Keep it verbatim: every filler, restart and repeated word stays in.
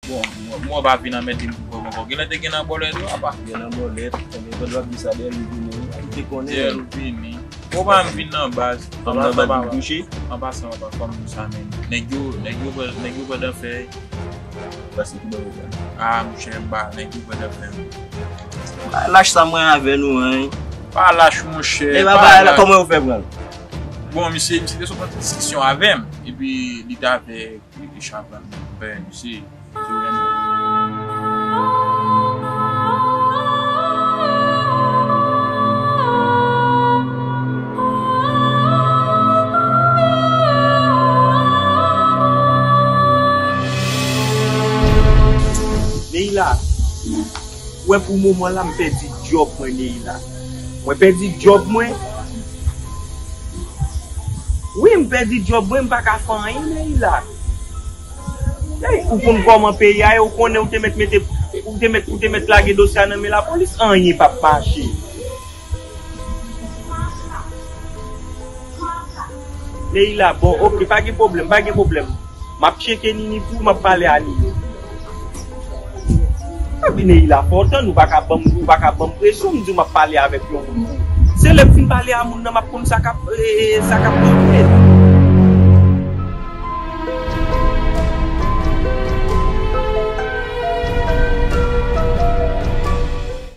Bon, mwen, mwen pa vin anmède m pou pran ankò. Genlè te gen nan bòlèt tou, apa? Gen nan bòlèt, konbyen fwa w ap di sa dèyè l vini, li te konnen. Dèyè l vini. Ou pa m vin nan baz. Anba sa pa touche. An pasan, apa, kòm nou sa menm. Nèg yo, nèg yo pran, nèg yo pran dan fèy. Paske ki bò yo pran? Ah, monchè, m pa, nèg yo pran dan fèy. Lach sa mwen avè nou, hein. Pa lach, monchè. E pa baba, lach. Kòman yo fè pran l? Bon, misye, misye te sot nan diskisyon avè m. Epi, li t avèk Li te chavann pè misye. Misye renmen. Neila, ou wè pou moman la m pèdi djòb mwen, Neila. Mwen pèdi djòb mwen. Wi, m pèdi djòb mwen, m pa ka fè anyen, Neila. Ey, ou konn kòman peyi a ye, ou konnen ou te mèt mete, ou te mèt, ou te mèt lage dosye a nan men lapolis, anyen p ap mache. Neila, bon, oke, pa gen pwoblèm, pa gen pwoblèm. M ap tcheke Nini pou ou, m ap pale a Nini. Epi Neila, fò w tann, ou pa ka ban m, ou pa ka ban m presyon, m di w m ap pale avèk yon moun. Se lè m fin pale a moun nan, m ap konn sa k ap, e, e, sa k ap rive.